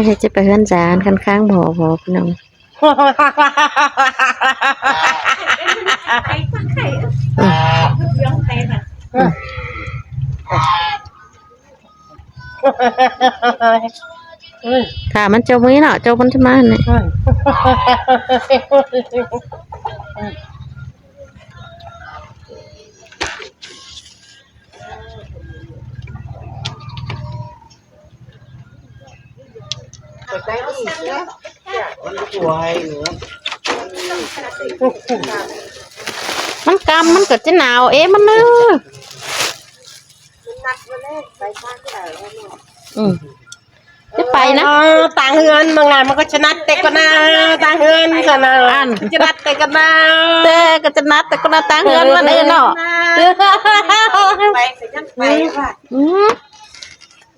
ເຮັດຈະໄປເຮືອນສານຄັນຄ້າງບໍ່ ບໍ່ ພີ່ນ້ອງ. ຖ້າມັນຈົບມື້ນີ້ເນາະ ຈົບມັນຈະມາຫັ້ນແຫຼະ. ມັນກຳ ມັນກໍຈະໜາວເອ ມັນເນີ. ອືມ ຈະໄປນະ ເອີ ຕ່າງເຮືອນ ບາງຫຼາຍມັນກໍຈະນັດແຕ່ກ່ອນນະ ຕ່າງເຮືອນຊັ້ນນະ ອັນ ຈະນັດແຕ່ກ່ອນນະ ແຕ່ກໍຈະນັດແຕ່ກ່ອນນະ ຕ່າງເຮືອນມັນເອີເນາະ. ໄປກໍຍັງໄປວ່າ ອືມ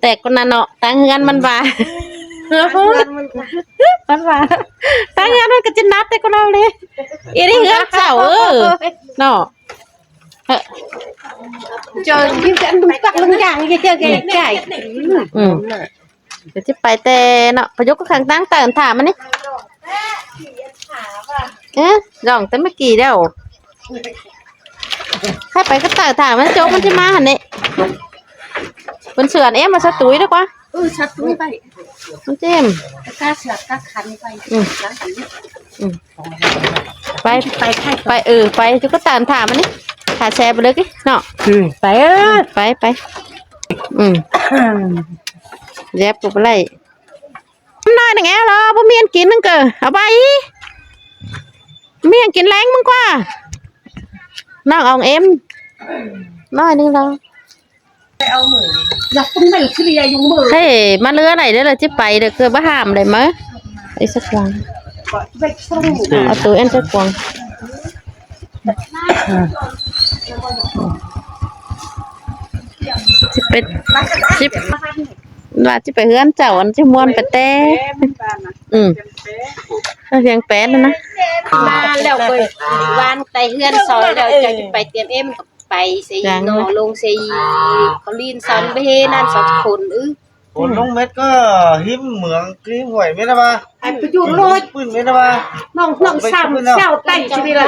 ແຕ່ກ່ອນນະເນາະ ຕ່າງເຮືອນມັນວ່າ ມັນວ່າ ຕ່າງເຮືອນມັນກໍຈະນັດແຕ່ກ່ອນນະເລີຍ ອີນີ້ເຮືອນເຈົ້າ ເອີ ເນາະ. ເອີ ເຈົ້າຢູ່ກັນ ປັກລົງຢ່າງ ເຈົ້າ ເຈົ້າ ເຈົ້າ ອືມ ດຽວຊິໄປແຕ່ເນາະ ປະຍຸກກັບຂ້າງຕ່າງເຕີນຖາມມັນນີ້ ເອີ ລອງແຕ່ເມື່ອກີ້ແລ້ວ ໃຫ້ໄປກັບເຕີນຖາມມັນ ໂຈກມັນຊິມາຫັ້ນນີ້ ເພິ່ນເຊື່ອນເອມາສະຕຸຍດີກວ່າ ເອີ ສະຕຸຍໄປ ມັນເຈັມ ກະເຊື່ອກະຄັນໄປ ອືມ ອືມ. ໄປ ໄປ ໄປ ເອີ ໄປຈຸກະຕານຖາມມັນນີ້ ຖ້າແຊໄປເລີຍຕິເນາະ ອືມ ໄປ ເອີ ໄປ ໄປ ອືມ ແລບກໍບໍ່ໄດ້ ນ້ອຍໜຶ່ງແອວລະ ບໍ່ມີອັນກິນໜຶ່ງເກີ ເອົາໄປ ມີອັນກິນແລງມຶງກວ່າ ນ້ອງອອງເອັມ ນ້ອຍໜຶ່ງລະ. ເຮີ ມາເຮືອໄດ້ເດີ ຊິໄປເດີ ຄືບໍ່ຫ້າມໄດ້ມາ ໄອ້ສັກຫວ່າງ ເອົາໂຕອັນສັກຫວ່າງ ຊິໄປ ຊິ ວ່າຊິໄປເຮືອນເຈົ້າ ອັນຊິມ່ວນໄປແຕ່ ອືມ ພຽງແປນນັ້ນນະ ມາແລ້ວເວີຍ ວານໄປເຮືອນຊອຍແລ້ວ ເຈົ້າຊິໄປຕຽມເອັມ ໄປໃສ່ ເນາະ ລົງໃສ່ເຂົາລີນສອນເບນັ້ນສອງຄົນ ອື ຝົນລົງເມັດກໍຫິມເມືອງ ຄືຫິມຫ້ວຍແມ່ນລະວ່າ ໄປປະຍຸກໂລດ ປຶ້ນແມ່ນລະວ່າ ນ້ອງ ນ້ອງສາມເຈົ້າໄຕ້ຊິໄດ້ລະ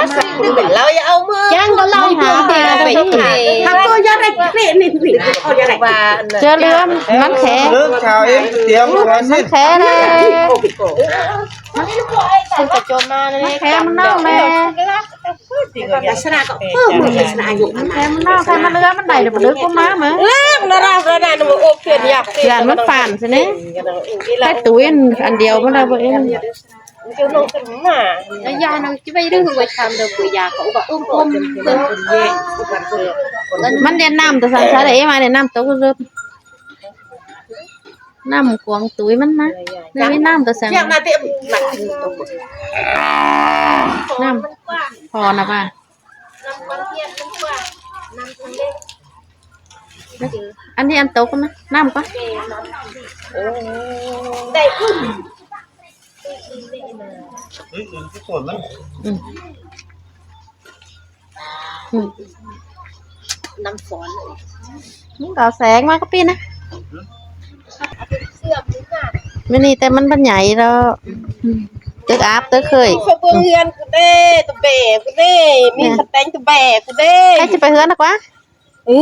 ລາວຢ່າເອົາມື ຍັງບໍ່ລາວຫາ ຫາໂຕຢ່າໄດ້ເກຣະນີ້ ເອົາຢ່າໄດ້ ເສືອເຫຼືອມ ມັນແຂງ ເອີ ຊາວເອັມຕຽມ ມັນແຂງແລ້ວ ມັນກະໂຈມມາແລ້ວ ມັນແຂງມັນນອກແລ້ວ. ລັກສະນະກໍ ເອີ ມັນລັກສະນະອາຍຸ ແຕ່ມັນນອກ ຖ້າມັນເຫຼືອມັນໄດ້ ດຽວບໍ່ເລີກບໍ່ມາມາ ເອີ ມັນລາວລະນະ ບໍ່ໂອເຄຍາກ ຢ້ານມັນຟານຊະເນ ແຕ່ຕຸ້ຍອັນດຽວມັນລະບໍ່ເອັນ ເຈົ້ານ້ອງຂຶ້ນມາ ແລ້ວຢານາງຊິໄປດຶງໄວ້ທາງເດີ ບໍ່ຢາກ ກໍອຸບະອຸມ ອຸມ ມັນແນະນຳແຕ່ຊັ້ນຊະເດ້ ມາແນະນຳໂຕ ນ້ຳຂອງຕຸ້ຍມັນນະ ມັນມີນ້ຳຕະແສງ ນ້ຳພໍນະວ່າ ອັນນີ້ອັນໂຕກນະ ນ້ຳກ່ອນ ໄດ້ອຶ້ນ ອືມ ອືມ ອືມ ນ້ຳຝົນ ມັນກໍເອົາແສງມາກໍປີນະ ມື້ນີ້ແຕ່ມັນບໍ່ໃຫຍ່ດອກ ຕຶກອາບຕຶກເຄີຍ ເບິ່ງເຮືອນກູເດ້ ຕະແບກູເດ້ ມີສະແຕງຕະແບກູເດ້ ໃຜຊິໄປເຮືອນນະກວ່າ ອື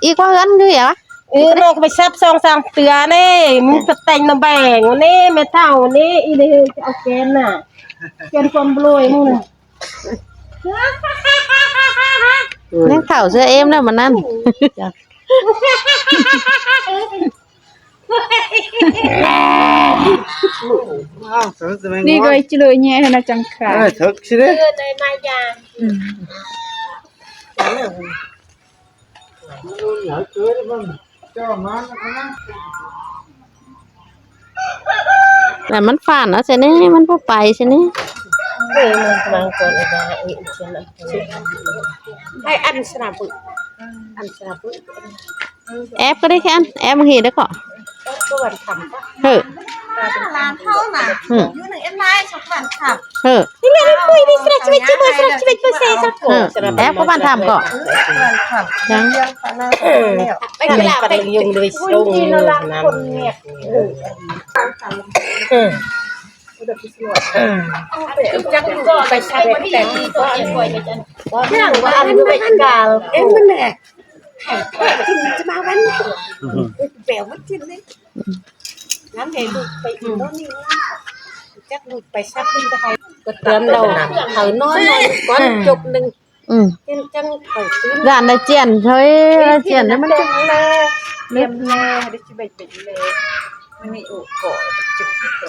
ອີກວ່າເຮືອນຢູ່ຫວະ ເອີ ນ້ອງກໍໄປຊັບສອງສາມເທື່ອເດ້ ມີສະແຕງຕະແບກູເດ້ ແມ່ເຖົ້າເດ້ ອີເດ້ ຈະເອົາແກນນະ ແກນຄວາມບລວຍມຶງນະ ຍັງເຂົ້າເສືອເອມແລ້ວມັນນັ້ນ ນີ້ກໍຈະເລີຍແຍ່ໃຫ້ນະຈັງຄາ ເອີ ເຖິກຊິເດ້ ອືມ ແລ້ວມັນຟານເອົາຊະນີ້ ມັນບໍ່ໄປຊະນີ້ ເອີ ມັນ ມັນກໍໄດ້ ເອີ ອັນສະນາບ ອັນສະນາບ ແອບກໍໄດ້ແຄ່ ແອບບາງທີໄດ້ກໍ ເຮີ ຫຼານເຮົານະ ອືມ ຢູ່ໃນແອບລາຍສອງພັນສາມ ເຮີ ນີ້ແມ່ນຄຸຍນີ້ສະເລັດສະເລັດຊິເບີສະເລັດສະເລັດເບີເຊສັກ ເອີ ແອບກໍບ້ານທຳກໍ ຍັງ ໄປກິນລາວໄປ ຍຸງໂດຍຊົງນຳ ເອີ ຈັກໄປຊັກແຕ່ ຢ່າງວ່າອັນໄປກາລ ເອີ ມັນແຫຼະ ຈະມາວັນ ແປວມັນກິນເລີຍ ນັ້ນໃຫ້ລູກໄປອີກໂນ່ນນີ້ ຈັກລູກໄປຊັກມັນກໍໃຫ້ ກໍເຕືອນລາວ ເຂົານອນກ່ອນຈົບໜຶ່ງ ອືມ ຈັ່ງ ຈັ່ງເຂົາຕື່ນ ຢ້ານໄດ້ຈຽນ ເຮີຍ ໄດ້ຈຽນແລ້ວມັນ ຕຽມແລ້ວ ໄດ້ຊິໄປເປັນແລ້ວ ມັນມີໂອກາດ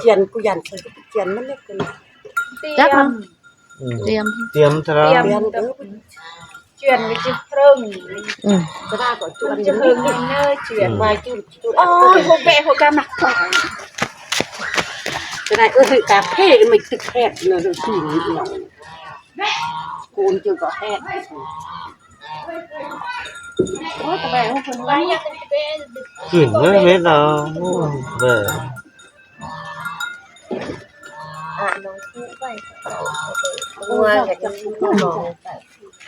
ຈຽນ ກູຢ້ານເຂົາຈຽນມັນເລັກເກີນ ຕຽມ ຈັກ ອືມ ຕຽມ ຕຽມທະລາ ຕຽມ ເອີ ຈຽນໄປຈິເພິ່ງ ອືມ ກະດາກໍຈວນ ຈະເພິ່ງເນີ ຈຽນ ອືມ ວາຍຈຸ ໂອ້ຍ ໂຫແບະ ໂຫກາມາ ຈະໄດ້ ເອີ ກາເຟມັນຕຶກແຮດເນີ ໂດຍທີ່ນີ້ ໂກນຈຶ່ງກໍແຮດ ໂອ້ຍ ກະແບະ ໂອ້ຍ ຂຶ້ນເລີຍເມັດເອົາ ໂອ້ຍ ເບີ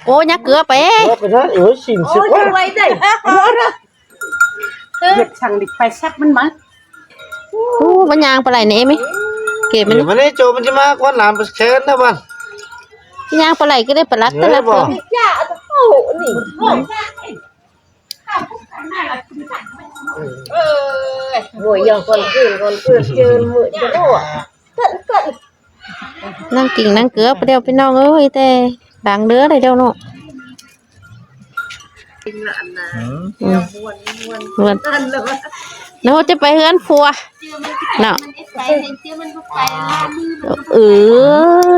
ໂອ້ຍ ຍັກເກືອໄປ ເອີ ໄປເດີ ໂອ້ຍ ຊິມຊິ ໂອ້ຍ ໄວເດ້ ເຮັດຊ່າງດິໄປຊັກມັນມາ ໂອ້ ມັນຍ່າງໄປໄຫຼນີ້ເອມີ ເກັບມັນ ມັນນີ້ໂຈ ມັນຊິມາກວນຫຼານໄປແຂນນະບັດ ຍ່າງໄປໄຫຼກໍໄດ້ໄປລັກແຕ່ລະເຄື່ອງ ໂອ້ຍ ຢ່າງກ່ອນຄືນ ກ່ອນຄືນ ເຈີນມື້ຈະໂອ້ ເກີນ ເກີນ ນັ່ງກິນນັ່ງເກືອໄປແລ້ວພີ່ນ້ອງເອີຍ ແຕ່ຫຼັງເດີໄດ້ແລ້ວເນາະ ອືມ ມ່ວນ ມ່ວນ ເນາະ ຈະໄປເຮືອນຜົວເນາະ ເອີ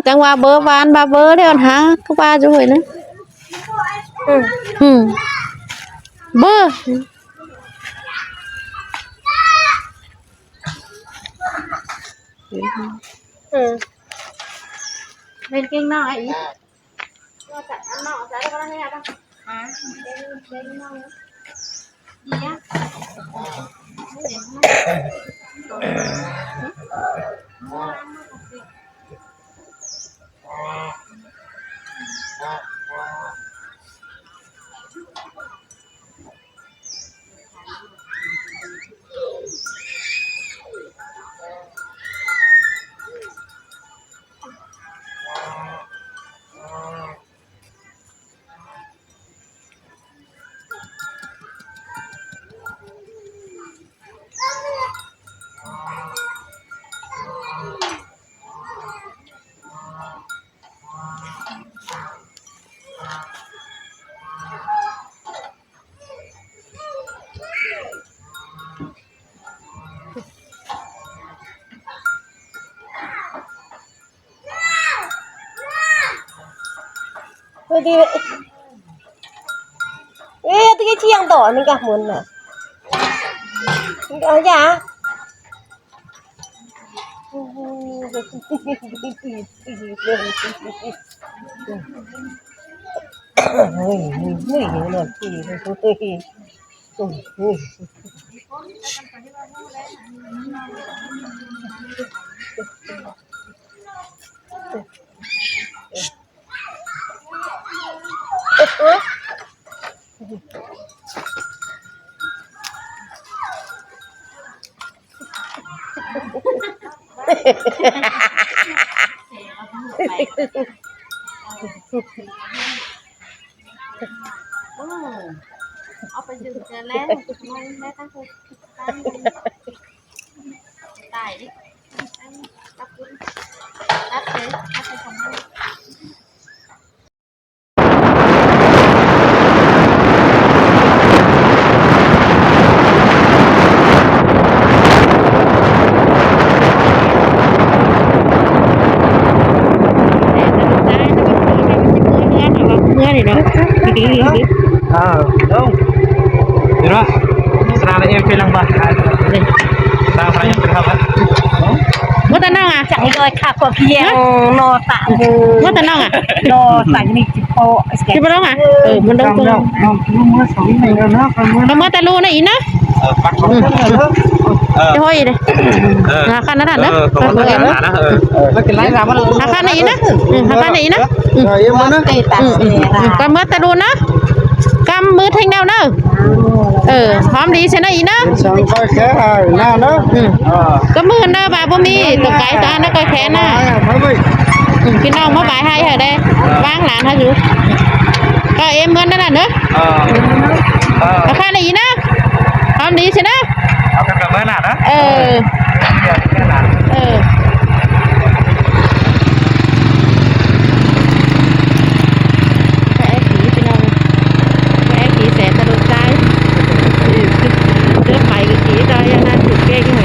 ຈັ່ງວ່າເບີຫວານວ່າເບີແລ້ວຫັ້ນຫາ ຄືວ່າຢູ່ເຮີ້ຍນະ ອືມ ອືມ ເບີ ອືມ ເປັນເກັ່ງນ້ອຍອີກ Ơ, đi. Ê, tôi cái chiang đỏ này cả muốn nè. Ơ, dạ. Ơ, ເອົາໄປດື່ມເທື່ອແລກ ໄດ້ຕັ້ງແຕ່ ຕາຍດິ ຕັບ ຕັບເລີຍ ຕັບເລີຍຂອງມັນ. ພວກຂຽວ ນອຕະ ເອີ ມາແຕ່ນ້ອງອະ ນອຕະນີ້ຊິໂປະ ຊິບໍ່ລົງອະ ເອີ ມັນລົງ ນ້ອງ ນ້ອງ ນ້ອງ ນ້ອງ ເອົາເມືອແຕ່ລູນະອີນະ ເອີ ປັກ ເອີ ຈະຫ້ອຍເດ້ ເອີ ຫາຄັນນັ້ນເດີ ເອີ ເອີ ຫາຄັນນີ້ນະ ເອີ ຫາຄັນນີ້ນະ ເອີ ເອີ ເອີ ກະເມືອແຕ່ລູນະ ກຳມືແທ່ງດຽວເດີ ເອີ ຫອມດີຊະນະອີນະ ສັງຂ້ອຍແຄ່ອ້າຍນາເດີ ອືມ ກະມື້ເດີວ່າບໍ່ມີຕົວໄກຕົວອັນນະ ຂ້ອຍແຄ່ນາ ອືມ ພີ່ນ້ອງມາບາຍໃຫ້ເຮົາເດ້ ວາງຫຼານເຮົາຢູ່ ກໍເອັມເງິນນັ້ນນະເດີ ເອີ ເອີ ຫາຄັນນີ້ນະ ຫອມດີຊະນະ ເອົາກັນກັບເມືອນະ ເອີ ເອີ ແພກຜີພີ່ນ້ອງ ແພກຜີແສນທະລຸໃຕ້ ເດີໄປກະຂີ່ໄດ້ອັນນັ້ນຖືກເກັ່ງໃຫ້